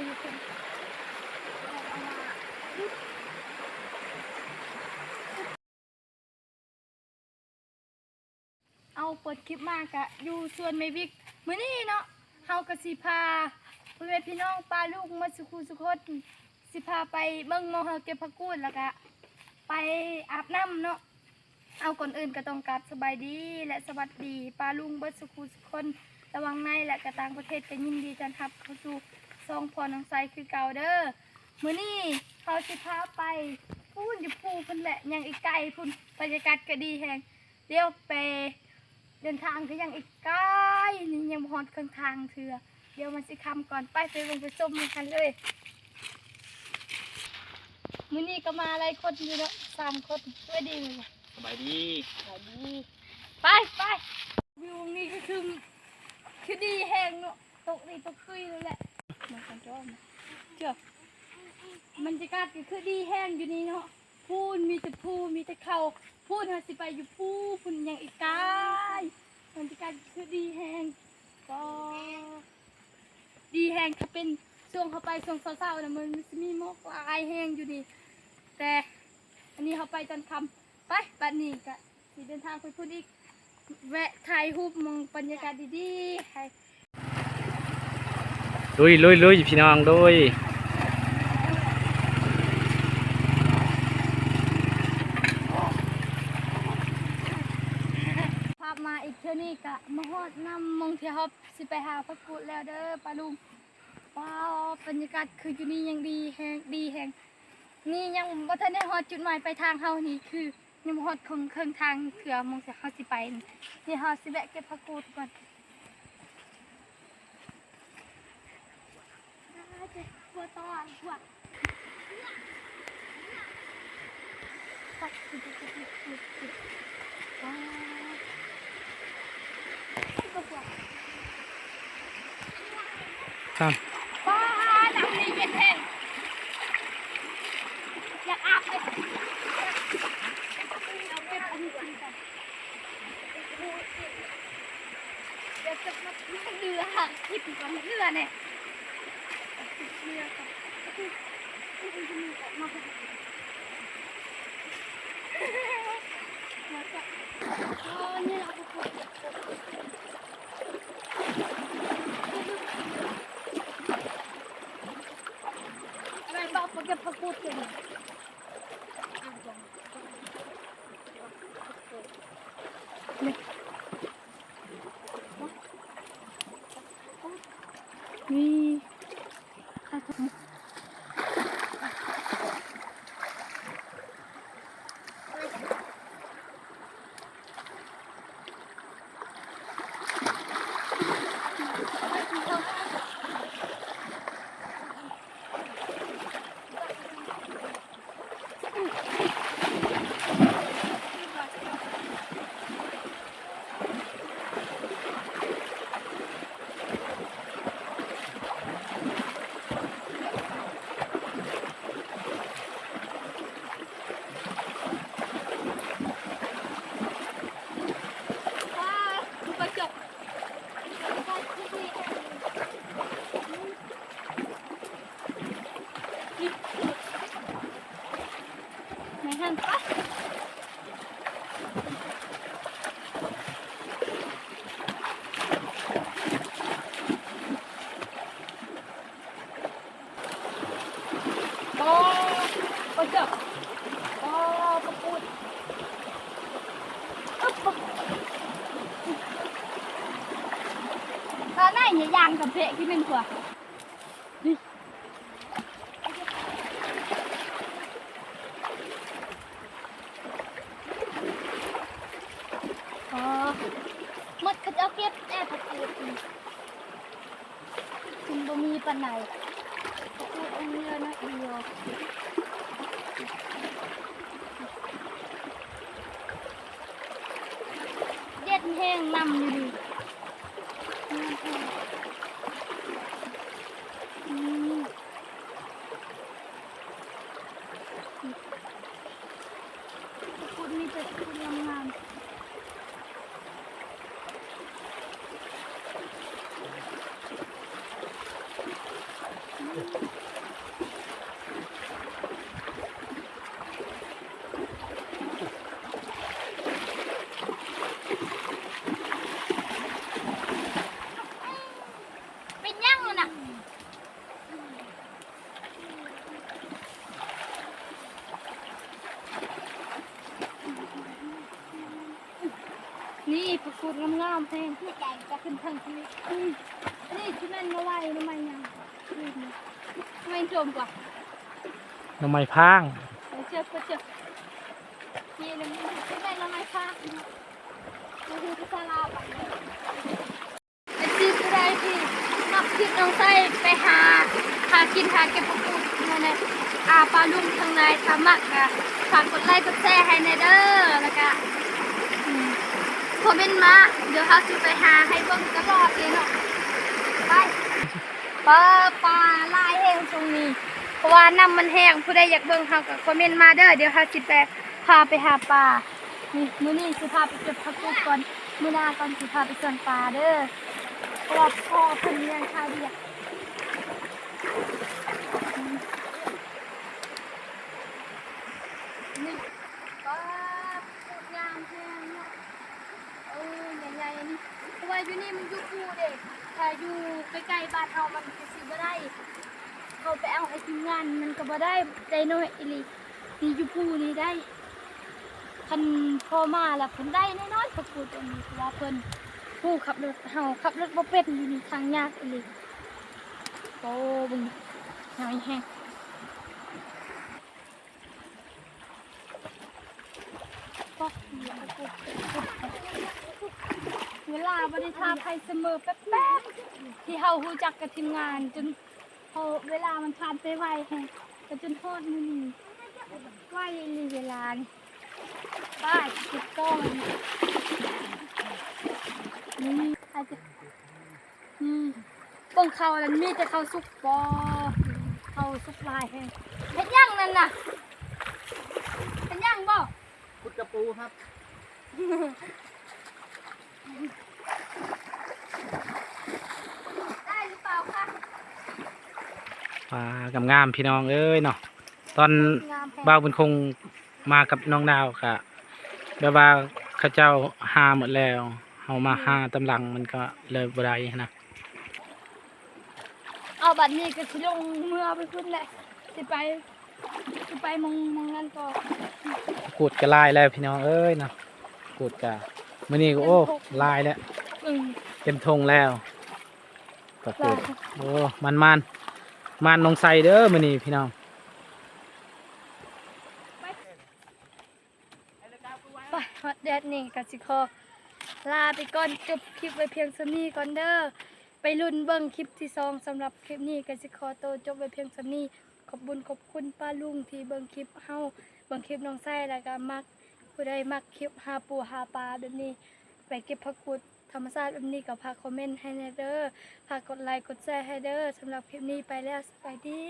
ເອົາ ເປີດຄລິບມາກະຢູ່ສວນແມ່ວິກ. ມື້ນີ້ເນາະ ເຮົາກະຊິພາພໍ່ແມ່ພີ່ນ້ອງປ້າລຸງໝົດສູ່ຄູ່ສູ່ຄົນ ຊິພາໄປເບິ່ງໝ່ອງເຮົາເກັບຜັກກູດ ແລ້ວກະໄປອາບນ້ຳເນາະ. ເອົາ ກ່ອນອື່ນກະຕ້ອງກາບສະບາຍດີ ແລະ ສະຫວັດດີປ້າລຸງເບິດສູ່ຄູ່ສູ່ຄົນ ລະຫວ່າງໃນ ແລະ ກະຕ່າງປະເທດ ກະຍິນດີຕ້ອນຮັບເຂົ້າສູ່ຊ່ອງພໍ່ນ້ອງໄຊຄືເກົ່າເດີ. ມື້ນີ້ເຮົາຊິພາໄປພຸ້ນ ຢູ່ພູພຸ້ນແຫຼະ ຍັງອີກໄກພຸ້ນ ບັນຍາກາດກະດີແຮງ. ດຽວໄປ ເດີນທາງກະຍັງອີກໄກ ນີ້ຍັງບໍ່ຮອດເຄິ່ງທາງເທື່ອ ດຽວມັນຊິຄ່ຳກ່ອນ. ໄປ ໄປເບິ່ງໄປຊົມນຳກັນເລີຍ. ມື້ນີ້ກະມາຫຼາຍຄົນຢູ່ເນາະ ສາມຄົນ. ສະບາຍດີ ສະບາຍດີ ສະບາຍດີ. ໄປ ໄປ ວິວນີ້ກະຄື ຄືດີແຮງເນາະ ຕົກນີ້ຕົກຕຸ້ຍເລີຍແຫຼະ. ມາກັນຈ້ອມ ເຈົ້າ ບັນຍາກາດກະຄືດີແຮງຢູ່ນີ້ເນາະ. ພຸ້ນມີແຕ່ພູ ມີແຕ່ເຂົາ ພຸ້ນເຮົາຊິໄປຢູ່ພູພຸ້ນ ຍັງອີກໄກ. ບັນຍາກາດຄືດີແຮງ ກໍດີແຮງ. ຖ້າເປັນຊ່ວງເຮົາໄປຊ່ວງເຊົ້າໆນະ ມັນ ມັນຊິມີໝອກຫຼາຍແຮງຢູ່ນີ້ ແຕ່ອັນນີ້ເຮົາໄປຕອນຄ່ຳ. ໄປ ບາດນີ້ກະຊິເດີນທາງໄປພຸ້ນອີກ ແວະຖ່າຍຮູບໝ່ອງບັນຍາກາດດີໆໃຫ້. ລຸຍ ລຸຍ ລຸຍ ພີ່ນ້ອງ ລຸຍ. ພາບມາອີກເທື່ອນີ້ກະມາຮອດນຳ ໝ່ອງທີ່ເຮົາຊິໄປຫາຜັກກູດແລ້ວເດີປ້າລຸງ. ວ້າວ ບັນຍາກາດຄືຢູ່ນີ້ຍັງດີແຮງ ດີແຮງ. ນີ້ຍັງບໍ່ທັນໄດ້ຮອດຈຸດໝາຍປາຍທາງເຮົານີ້ ຄືຍັງບໍ່ຮອດເຄິ່ງ ເຄິ່ງທາງເທື່ອ ໝ່ອງທີ່ເຮົາຊິໄປນີ້. ດຽວເຮົາຊິແວະເກັບຜັກກູດກ່ອນ. ຕາມ ປ້າ ນ້ຳນີ້ເຢັນແຮງ ຢາກອາບເລີຍ. ເອົາເກັບອັນນີ້ກິນກ່ອນ ດຽວຈະມາເຫຼືອ ຫາກິນກ່ອນ ເຫຼືອແນ່. ນີ້ ແມ່ນຫັ້ນປະ ບໍ່ ບໍ່ເຈີ ບໍ່ ບໍ່ປູດ ອຶບ ຕາໄນຍາງກຳແພງທີ່ແມ່ນກວ່າ. ອໍ ໝົດເຂົາເຈົ້າເກັບແດ່ຜັກກູດນີ້ ຈຶ່ງບໍ່ມີປານໃດ ຜັກກູດອັນເຫຼືອໜ້ອຍດຽວ. ເຢັນແຮງ ນ້ຳຢູ່ນີ້ ອືມ ຄຸດ ມີແຕ່ຄຸດງາມໆ. ຜັກກູດງາມໆແຮງ ຈະຂຶ້ນເທິງນີ້. ນີ້ຊິແມ່ນໜໍ່ໄມ້ ໜໍ່ໄມ້ຫຍັງ? ໜໍ່ໄມ້ຕົມກວ່າ ໜໍ່ໄມ້ພາງ. ເອີ ເຈີ ເຈີ ນີ້ ນີ້ຊິແມ່ນໜໍ່ໄມ້ພາງ. ນີ້ຄືສາລາໄປ. ເອັຟຊີຜູ້ໃດທີ່ມັກຄລິບນ້ອງໄຊໄປຫາ ຫາກິນຫາເກັບຜັກກູດຢູ່ໃນ ອ່າ ປ່າລຸງທາງໃນ ຖ້າມັກກະຝາກກົດໄລກົດແຊໃຫ້ແດ່ເດີ ແລ້ວກະ ອືມ ຄອມເມັນມາ ດຽວເຮົາຊິໄປຫາໃຫ້ເບິ່ງຕະຫຼອດເລີຍເນາະ. ໄປ ປາ ປາຫຼາຍແຮງຊ່ວງນີ້ ເພາະວ່ານ້ຳມັນແຫ້ງ. ຜູ້ໃດຢາກເບິ່ງເຮົາກະຄອມເມັນມາເດີ ດຽວເຮົາຊິໄປ ພາໄປຫາປາ. ນີ້ ມື້ນີ້ຊິພາໄປເກັບຜັກກູດກ່ອນ ມື້ໜ້າກ່ອນຊິພາໄປສວນປາເດີ ເພາະວ່າພໍ່ເພິ່ນຍັງຄາວຽກ. ນີ້ ປາ ໂຄດງາມແຮງເນາະ. ເອີ ໃຫຍ່ໆ ນີ້ ເພາະວ່າຢູ່ນີ້ມັນຢູ່ພູເດ້ ຖ້າຢູ່ໃກ້ໆ ບ້ານເຮົາມັນກະຊິບໍ່ໄດ້ ເຂົາໄປເອົາໃຫ້ທີມງານມັນກະບໍ່ໄດ້ ໄດ້ໜ້ອຍອີ່ຫຼີ. ນີ້ຢູ່ພູນີ້ໄດ້ ຄັນພໍ່ມາລະເພິ່ນໄດ້ແນ່ນອນ ເພິ່ນປູກອັນນີ້ ເພາະວ່າເພິ່ນຜູ້ຂັບລົດ ເຮົາຂັບລົດບໍ່ເປັນ ຢູ່ນີ້ທາງຍາກອີ່ຫຼີ. ໂອ້ ເບິ່ງ ໃຫຍ່ແຮງ. ເວລາບໍ່ໄດ້ຖ້າໃຜສະເໝີແປັບໆ ທີ່ເຮົາຮູ້ຈັກກັບທີມງານ ຈົນ ເພາະເວລາມັນຜ່ານໄປໄວແຮງ ກະຈົນຮອດມື້ນີ້ ໄວອີ່ຫຼີເວລານີ້. ໄປເກັບຕໍ່ ນີ້ ອືມ ເບິ່ງເຂົ້ານັ້ນມີແຕ່ເຂົ້າສຸກບໍ ເຂົ້າສຸກຫຼາຍແຮງ. ເຮັດຫຍັງນັ້ນນະ? ເຮັດຫຍັງບໍ? ຂຸດກະປູຄັບ. ໄດ້ຫຼືເປົ່າຄະ? ປາງາມໆ ພີ່ນ້ອງເອີຍເນາະ. ຕອນ ງາມແຮງ ບ່າວບຸນຄົງມາກັບນ້ອງດາວກະ ແບບວ່າເຂົາເຈົ້າຫາໝົດແລ້ວ ເຮົາມາຫາຕາມຫຼັງມັນກະເລີຍບໍ່ໄດ້ຫັ້ນນະ. ເອົາ ບັດນີ້ກະຊິລົງເມືອໄປພຸ້ນແຫຼະ ຊິໄປ ຊິໄປໝ່ອງ ໝ່ອງນັ້ນຕໍ່. ກູດກະຫຼາຍແລ້ວພີ່ນ້ອງເອີຍເນາະ ກູດກະ ມື້ນີ້ກະ ໂອ້ ຫຼາຍແລ້ວ ອືມ ເຕັມຖົງແລ້ວ. ປາໂກດ ໂອ້ ໝານໆ ໝານນ້ອງໄຊເດີມື້ນີ້ພີ່ນ້ອງ. ໄປ ຮອດແດດນີ້ກະຊິຂໍລາໄປກ່ອນ ຈົບຄລິບໄວ້ພຽງສ່ຳນີ້ກ່ອນເດີ ໄປລຸ້ນເບິ່ງຄລິບທີສອງ. ສຳລັບຄລິບນີ້ກະຊິຂໍໂຕຈົບໄວ້ພຽງສ່ຳນີ້. ຂອບບຸນຂອບຄຸນປ້າລຸງທີ່ເບິ່ງຄລິບເຮົາ ເບິ່ງຄລິບນ້ອງໄຊ ແລ້ວກະມັກ ຜູ້ໃດມັກຄລິບຫາປູຫາປາແບບນີ້ ໄປເກັບຜັກກູດທຳມະຊາດແບບນີ້ກະຝາກຄອມເມັນໃຫ້ແດ່ເດີ ຝາກກົດໄລກົດແຊໃຫ້ເດີ. ສຳລັບຄລິບນີ້ໄປແລ້ວ ສະບາຍດີ.